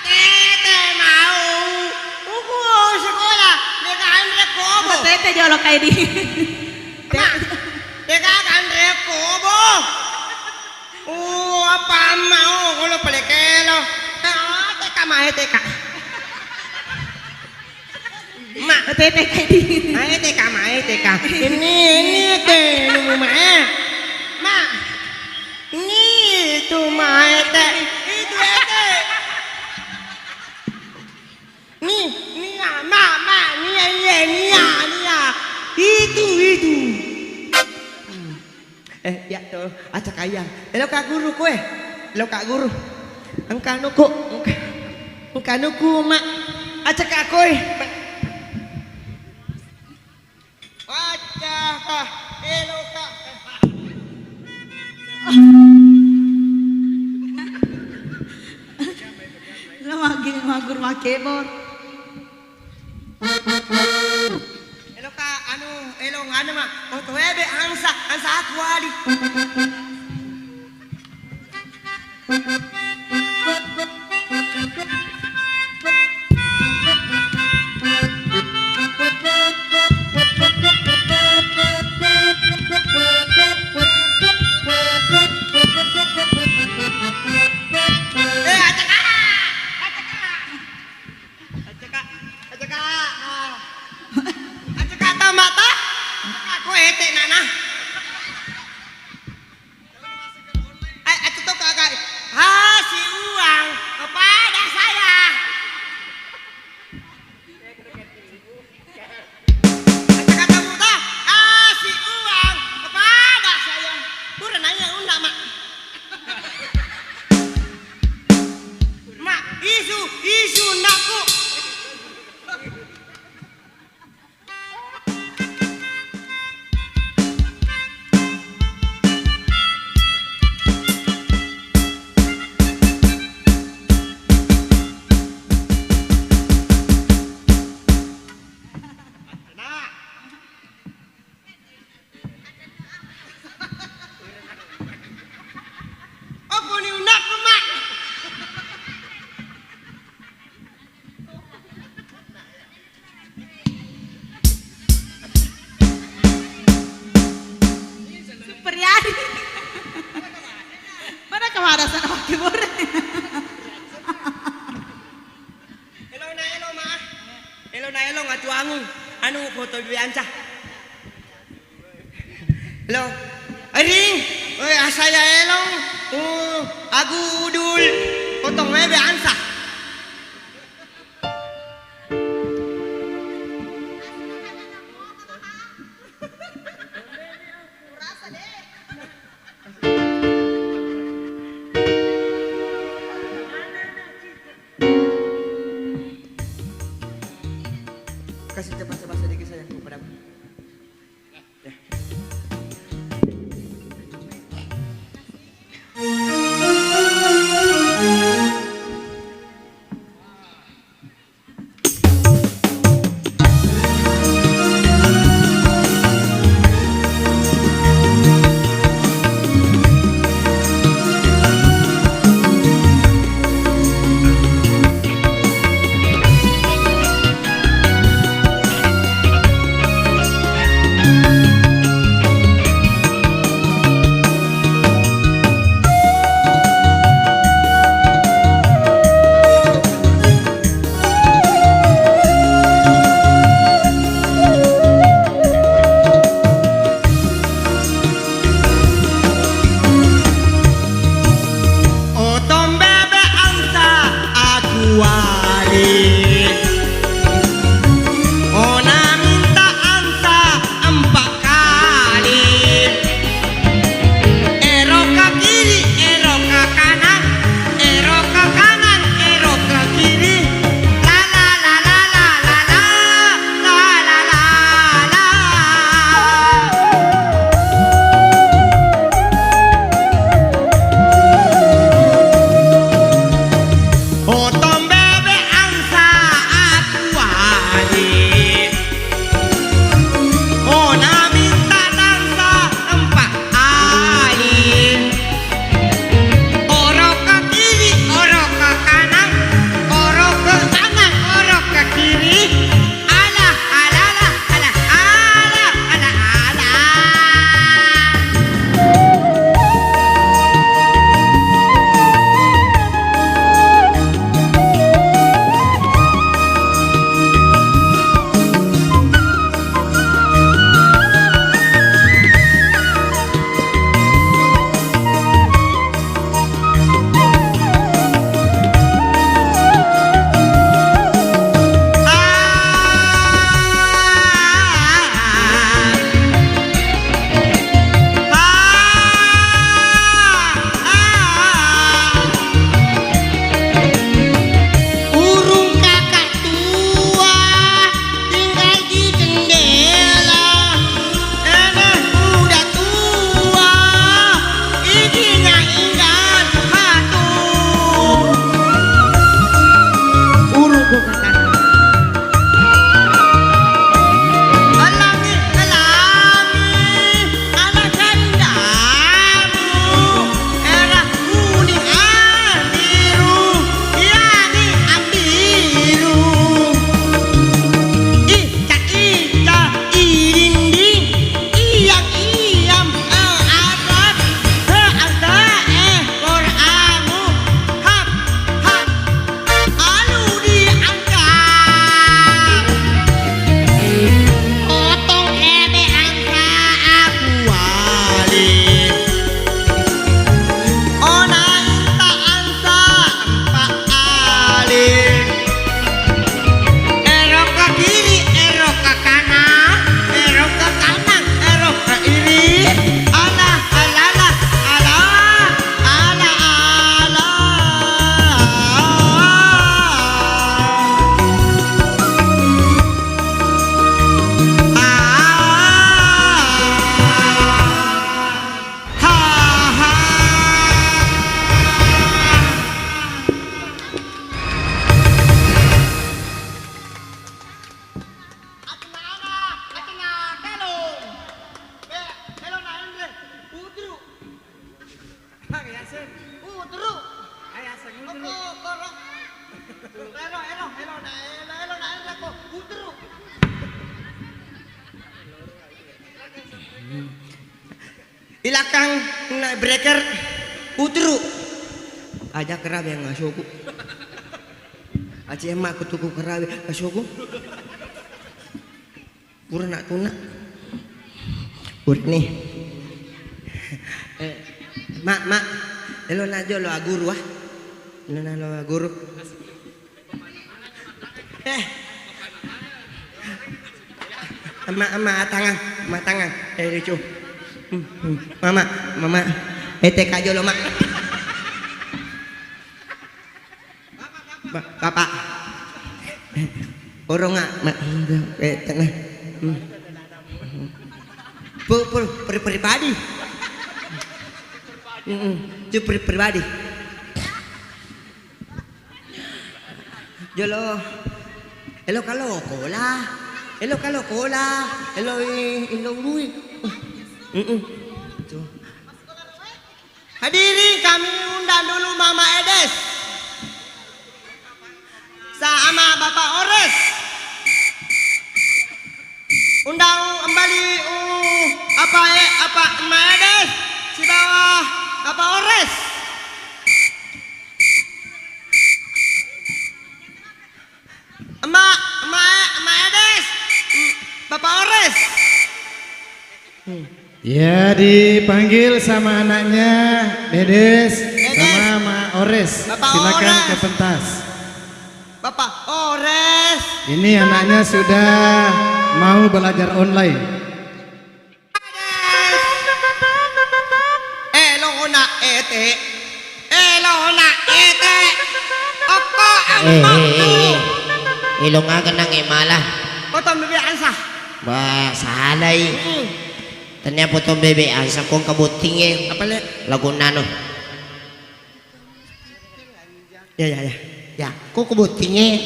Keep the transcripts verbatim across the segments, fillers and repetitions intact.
Tete mau. Uku sekolah, de' kanre kobo. Tete jolo' kai di. Ma, de' kanre kobo. Oh, apa mau kalau pelekelo? Ah, teka mae teka. Ma. Tete kai di. Mae teka, mae teka. Ini, ini te, ini mae. Ma. Ini itu mae te. Itu ete. Ni, nia, ma, ma, nia, iye, nia, nia. Itu, itu. Hmm. Eh, iya to, acakayang. Eloka guru koe. Eloka guru. Engka nuku, engka, engka nuku, ma. Acaka koe. Wacca, ah, eloka. Lo magi magur makebor. Eloka anu, elo nganu ma, oto ebe angsa, angsa aku wali. Eh, acaka! Acaka! Acaka! Acaka! Ah. Acaka tamata? Acaka ko ete nana. Eh, atutup kakak. Kasih uang kepada saya. Kata-kata buta, kasih uang kepada saya. Pura nanya unda, Mak. Mak, isu, isu ndakku. Opo ni unakku, Mak? Supriyadi. Mana kemana sana pakai boreng? Elo na elo, Ma. Elo na elo ngatuangu. Anu foto dua anca. Elo. Ring. Oi, asaya elo. Uh, aku udul. Potong mebe ansa. Kasih cepat-cepat sedikit sayangku padamu. Ya. Uturu. Ai, aseng uturu. Oko, koro. Elo, elo, elo, na, elo, elo, na, elo, ko. Uturu. Ilakang na breaker, uturu. Aja kerabe yang ngasoku. Aci emak kutuku kerabe ngasoku. Pura nak tuna. Pura nih. Eh, mak, mak. Elo na jolo aguru ah. Elo na lo aguru. Eh. Ama, ama, tangan, ama, tangan. Eh, lucu. Hmm, hmm. Mama, mama. Eh, T K jolo, mak. Ba-, bapak. Orang nggak, mak. Eh, tengah. Hmm. Pul, pul, pri-, pribadi. Mm-mm. Itu pri-, pribadi. Jolo. Elo kalo kola. Elo kalo kola. Elo i-, elo lui. Mm-mm. Tuh. Hadirin, kami undang dulu Mama Edes. Sama Bapak Ores. Undang kembali, uh, apa, eh, apa, Mama Edes. Sibawa Bapak Ores. Emak, emak, emak Edes. Bapak Ores. Hmm. Ya, dipanggil sama anaknya Dedes, Dedes. Sama Mak Ores. Bapak Silakan Ores. Ke pentas. Bapak Ores. Ini anaknya sudah mau belajar online. Elo na ete. Elo na ete. Okko eh, eh, eh, eh. Elo ngaga nang emala. Potong bebek angsa. Wah, salai. Hmm. Tania potong bebek angsa kong kabottinge. Apa le? Lagu nano. Ya, ya, ya. Ya, kok kabottinge.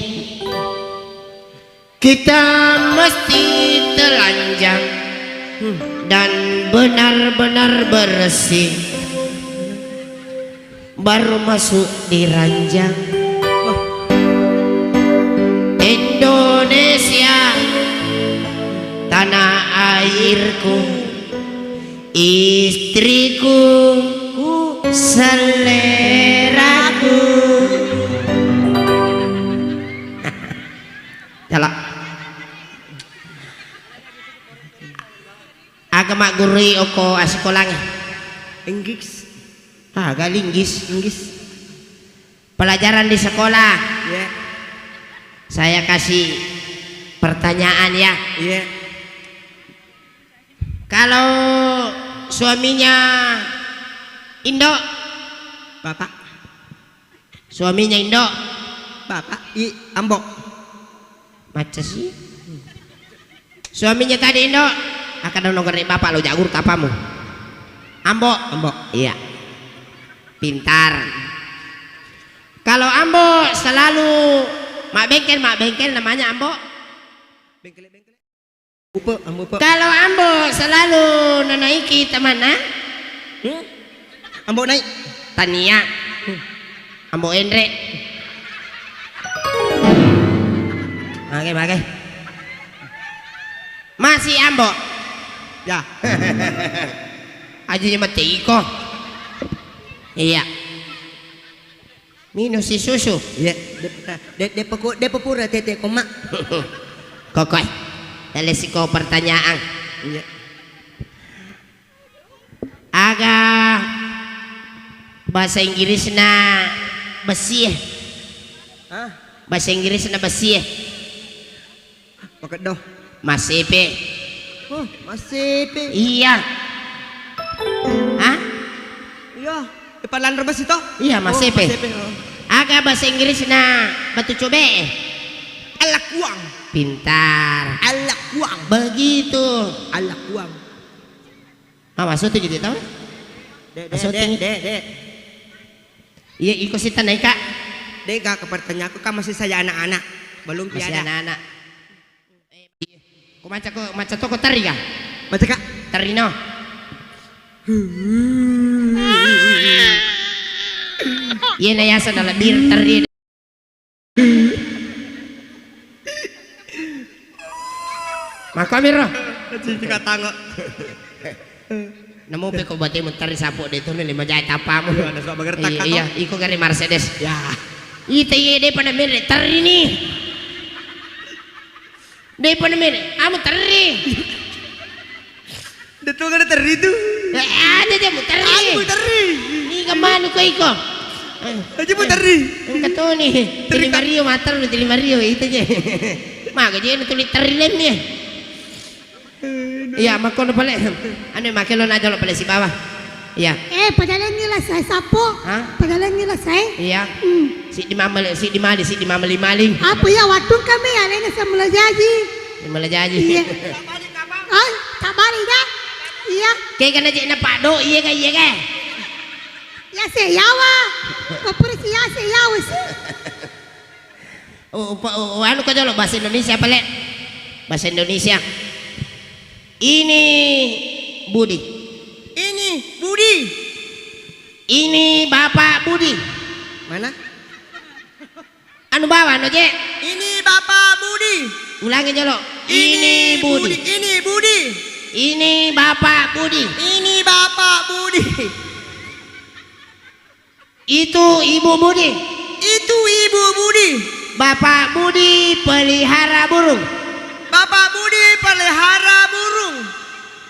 Kita mesti telanjang dan benar-benar bersih, baru masuk di ranjang. Indonesia, tanah airku, istriku, seleraku. Jala. Aga maggurui okko asikolangnge? Inggris. Aga linggis? Inggris. Pelajaran di sekolah. Iya. Saya kasih pertanyaan ya. Iya. Kalau suaminya Indo? Bapak. Suaminya Indo? Bapak, i, Ambo. Macca si. Suaminya tadi Indo? Akan nonggere bapak lo jagur tapamu. Ambo? Ambo. Iya. Pintar. Kalau Ambo selalu mak bengkel, mak bengkel namanya Ambo? Bengkel, bengkel. Upe, Ambo Upe. Kalau Ambo selalu nanaiki temanna? Hmm? Ambo naik. Tania. Hmm. Ambo Enre. Mage, mage. Masih Ambo. Ya. Aja mati iko. Iya. Minum si susu. Iya, de-, de-, de-, pura tete koma. Kokoi. Tale siko pertanyaan. Iya. Aga bahasa Inggrisna besi e? Hah? Bahasa Inggrisna besi e? Makeddo. Masepe. Oh, masepe. Iya. Hah? Iya, depan lanro besi toh? Iya, oh, masepe. Masepe, oh. Aga bahasa Inggrisna batu cobe? Alakuang. Pintar. Alakuang. Begitu. Alakuang. Ah, maksudnya gitu tau? Dek, dek, maksudnya dek, dek, dek. Iya, iko sita naika. Dek, gak kepertanyaanku kan masih saya anak-anak. Belum masih tiada. Anak-anak. Ko maca ko, maca toko teri ka? Maca ka? Terino. Iyena yaseng nalebbi terri. Makkuamiro. Cicika tango. Namo pe ko bate mutteri sapo de' tu ni lima jai tapamu. Iya, ada suara bergetar, iya, iko gare Mercedes. Ya. Ita iye de'pa na mere terri ni. De'pa na mere, amu terri. De' tu gare terri tu. Eh, ada je mutteri. Aku mutteri. Ni kemana ko iko? Aja mutteri. Engka tu ni. Teli Mario matar lu, teli Mario itu je. Maka je tuli terri lemmi. Iya, makkono pale. Anu make lo najolo pale sibawa. Iya. Eh, padalenni la sae sapo. Hah? Padalenni la sae. Iya. Hmm. Siddi mamale, siddi mali, siddi mamali maling. Apa ya wattung kami alena semula jaji. Semula jaji. Iya. Ah, tabali dah. Iya. Kayak kena cek na pado, iya kan, iya kan? Ya se yawa. Papura si ya se yawa sih. Oh, upa-, oh, oh, anu ko jolo bahasa Indonesia pale. Bahasa Indonesia. Ini Budi. Ini Budi. Ini Bapak Budi. Mana? Anu bawa no je. Ini Bapak Budi. Ulangi jolo. Ini Budi. Ini Budi. Ini Bapak Budi. Ini Bapak Budi. Itu Ibu Budi. Itu Ibu Budi. Bapak Budi pelihara burung. Bapak Budi pelihara burung.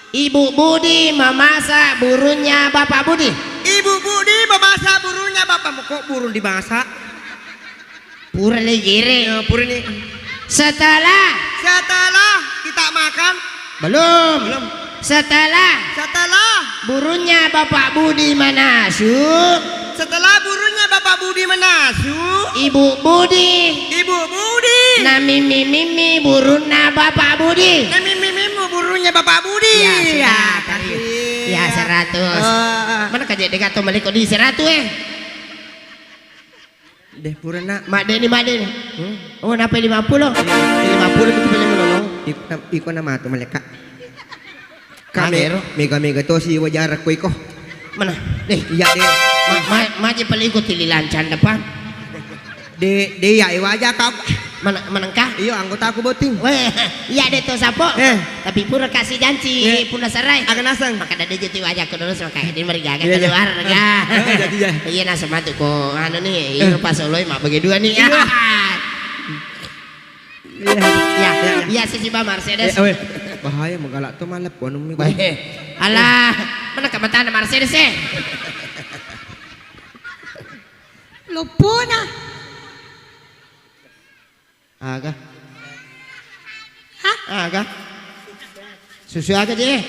Ibu Budi memasak burungnya Bapak Budi. Ibu Budi memasak burungnya Bapak. Kok burung dimasak? Pura le jere. Ya, pura ni. Setelah. Setelah kita makan. Belum. Belum. Setelah. Setelah. Burungnya Bapak Budi manasuk. Setelah burungnya Bapak Budi manasuk. Ibu Budi. Ibu Budi. Namimi-mimi burungna Bapak Budi. Namimi-mimi burungnya Bapak Budi. Ya, sudah. Ya, kasih. Ya, seratus. Oh. Mana kaje dekato maliko di seratus, eh? Deh, pura, Nak. Madde ni, madde ni. Hmm? Oh, napa lima puluh? Lima puluh itu paling menolong. Iko na, iko na matu maleka. Kami mega-mega to si wajar ko iko. Mana? Deh. Iya, deh. Ma-, ma-, maje paling iko tili lancang depan. De, de, ya, wajar kau. Mana, manengka? Iyo, anggota aku boti. Weh, iya deh to sapo. Eh. Tapi pura kasih janji, eh, puna sarai. Aga naseng? Maka dadi jeti wajah ko dulu sama kayak di merigaga. Iya, iya. Keluar ya. Eh, jadi ya. Iya, naseng matu ko anu nih, iya, eh, pas oloi mak bagi dua nih. Iya. Iya. Iya, iya, iya. Iya, sisi ba Mercedes. Eh, weh. Bahaya menggalak tuh malah ponu mi. Weh. Alah, mana kebetulan Mercedes, eh? Lupuna. Aga? Hah? Aga? Susu aga je?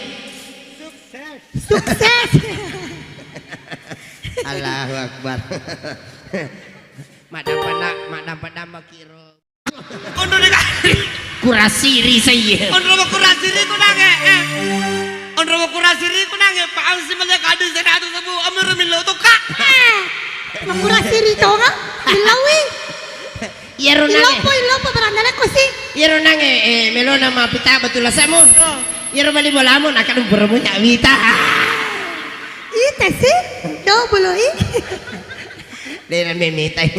Sukses. Allahu Akbar. Madampa na, madampa damba kiro. Kondo de kali. Kurasiri saiye. Onro kurasiri kunange, eh. Onro kurasiri kunange, pa ang si male kadu senatu sebu, amiru milo to ka. Eh, makurasiri to nga? Milawi. Iyaro nange. Ilopo, ilopo, berandale kosi. Iyaro nange, eh, melona mapita betul lasamu. Oh. Iyaro bali bolamu, nakadung beremu nyak wita. Ite sih, double i. Dena memitai.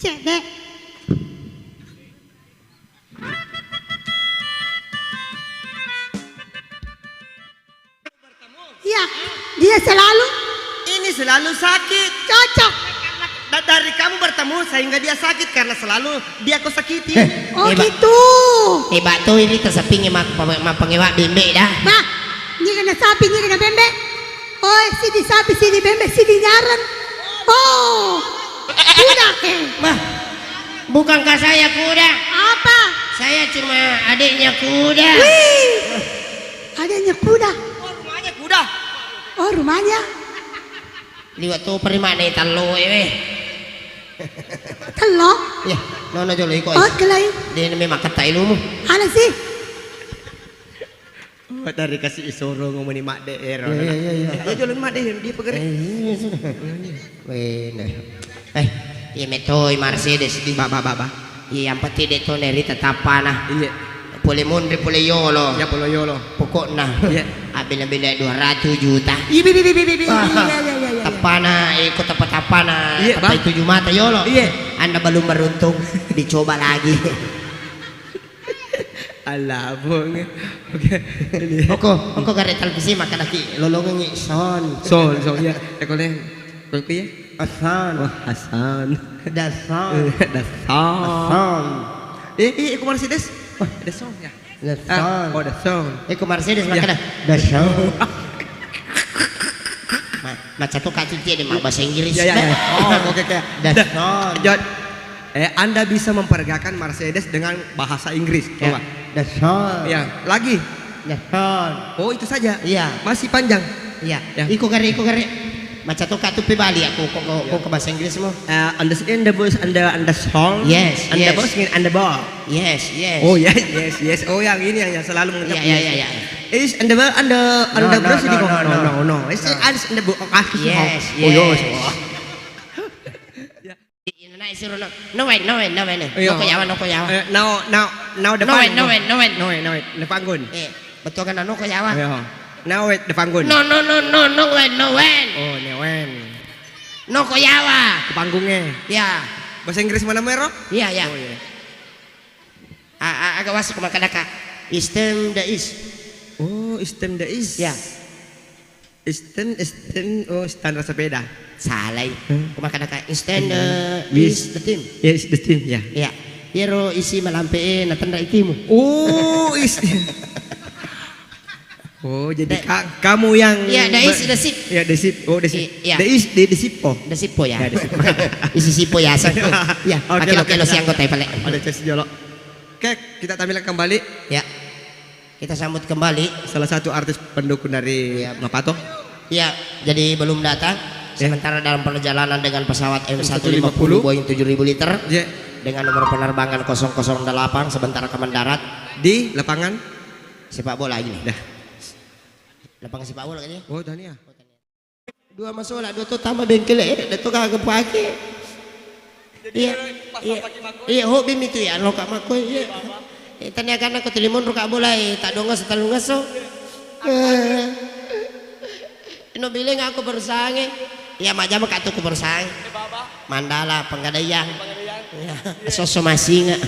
Cedde. Iya, dia selalu. Ini selalu sakit. Cocok. Da-, dari kamu bertemu sehingga dia sakit karena selalu dia kau sakiti. Eh, oh, gitu. Eh, bak to ini tersepingi mak-, ma-, ma-, pengewa bembe dah. Bah, ini kena sapi, ini kena bembe. Oi, sidi sapi, sidi bembe, sidi nyareng. Oh, kuda. Mah, bukankah saya kuda? Apa? Saya cuma adiknya kuda. Wih, adiknya kuda. Oh, rumahnya kuda. Oh, rumahnya. Liwat tu perimane tallo ewe. Tallo? Iya, nono jolo iko. Oh, kelai. Dia memang kata ilmu. Ana sih. Oh, dari kasih isoro ngomong ni madde ero. Iya, iya, iya, iya. Ayo jolo madde dia pegere. Eh, iya, sudah. Wena. Eh, iya metoi Mercedes di. Baba, baba. Iya, yang penting de to neri tetapana. Iya. Pole monri, pole yolo. Iya, pole yolo. Pokokna. Iya. Abe Bela-bela dua ratus juta. Iya, iya, iya, iya, iya, iya, iya, iya, iya. Teppana, eh, ko teppa-teppana, iya, teppa Bang. Tujuh mata yolo. Iya. Anda belum beruntung, dicoba lagi. Allah, Bung. Oke. Ini. Oko, oko gare televisi makkadaki lolongengi sound. Sound, sound, iya. Eh, kole, kole, iya. Hasan. Wah, Hasan. Dasan. Dasan. Hasan. Eh, eh, iko Mercedes. Wah, Dasan, ya. The sound. Ah, oh, the sound. Iko Mercedes makkeda, "The sound." Ma-, macca to kacil dia di bahasa Inggris. Ya, ya, ya. Oh, oke, oke. The sound. Jod, eh, Anda bisa memperagakan Mercedes dengan bahasa Inggris. Ya. Coba. The sound. Ya, lagi. The sound. Oh, itu saja. Iya. Masih panjang. Iya. Ya. Iko gare, iko gare. Macca to katu pe bali aku ko, ko, ko bahasa Inggris mo. Eh, understand the bus, under, under song. Yes, under yes. Bus, under ball. Yes, yes. Oh, yes, yes, yes. Oh, yang ini yang, yang selalu mengucap iya, iya, yes. Iya, iya. Is under, under, no, under no, brush no, di no, no, no, no, no. It's no. Is under bu-, oh, kasih yes, oh. Oh, yes. Yes. Ina naik suruh no. No wait, no wait, no wait. Iya. Noko yawa, noko yawa. Eh, now, now, now the no wait, no wait, no wait. No wait, no wait. The panggun. Eh, betul kan noko yawa? Iya. Now wait, the panggun. No, no, no, no, no wait, no wait. Oh, no wait. Noko yawa. Ke panggungnya. Ya. Bahasa Inggris mana mero? Iya, iya. Oh, iya. A-, a-, aga wasu ko makkadaka. Eastern the East. Oh, Eastern the East. Ya. Eastern, Eastern, oh, standar sepeda. Salai. Hmm. Ko makkadaka Eastern the East the team. Yes, the team, ya. Ya. Iyaro isi malampe e natenra itimu. Oh, is. Oh, jadi da-, ka-, kamu yang iya, the East, the Sip. Ya, the Sip. Oh, the Sip. I-, iya. The East, the, the Sip, oh. The Sip, oh, ya. Ya, the Sip. Isi Sip, oh, ya, sang. Ya, oke, oke, oke, oke. Siang kota pale. Ada tes jolo. Oke, kita tampilkan kembali. Ya. Kita sambut kembali salah satu artis pendukung dari iya. Mapato. Ya, jadi belum datang. Ya. Sementara dalam perjalanan dengan pesawat M satu lima puluh Boeing tujuh ribu liter ya. Dengan nomor penerbangan kosong kosong delapan, sebentar akan mendarat di lapangan sepak bola ini. Dah. Lapangan sepak bola kan ya? Oh, tania. Dua masola, dua to tama bengkel e, eh, dua to kagak pake. Iya, iya, iya, hobi mi tu ya, lo kak mako, iya. Eh, tania kan aku telimon ro kak bola, eh, tak dongas, tak lungas so. Eh. No bileng aku bersange. Iya, majama kak tu ku bersange. Mandala, Penggadaian. Iya, soso masinga.